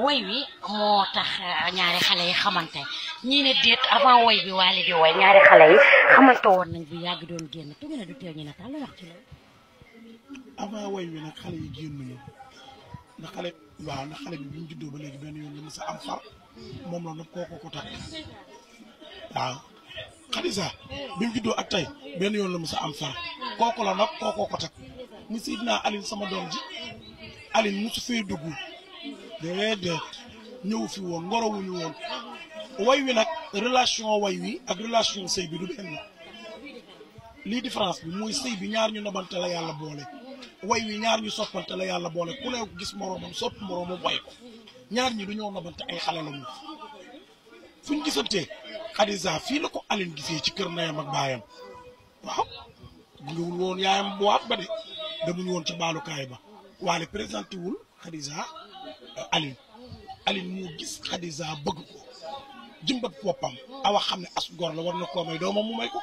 way wi moo tax ñaari xale yi xamante ñii ne déet avant way bi waale di way ñaari xale yi xamante woon nañ bu yàgg doon génn tu gën a du teew ñu nataal la wax ci loolu. avant way wi nag xale yi génnuñu ndax xale waaw ndax xale bi mu juddoo ba léegi benn yoon la mës a am far moom la nag kooko ko takk waaw Khadija bi mu juddoo ak tey benn yoon la mës a am far kooku la nag kooko ko takk mu Seydina Alioune sama doom ji Alioune musu fee dugg déedéet ñëw fi woon ngorowuñu woon way wi nag relation way wi ak relation sëy bi du benn lii différence bi mooy sëy bi ñaar ñu nobante la yàlla boole way wi ñaar ñu soppante la yàlla boole ku ne gis moroomam sopp moroomam way ko ñaar ñi duñoo nobante ay xale la ñu fu ñu gisantee Khadija fii la ko Alioune gisee ci kër ndeyam ak baayam waaw ngewul woon yaayam bu waat ba de demuñu woon ci baalukaay ba waale présenté wul Khadija Alioune moo gis Khadija bëgg ko jëmbat boppam awa xam ne as gor la war na koo may doomam mu may ko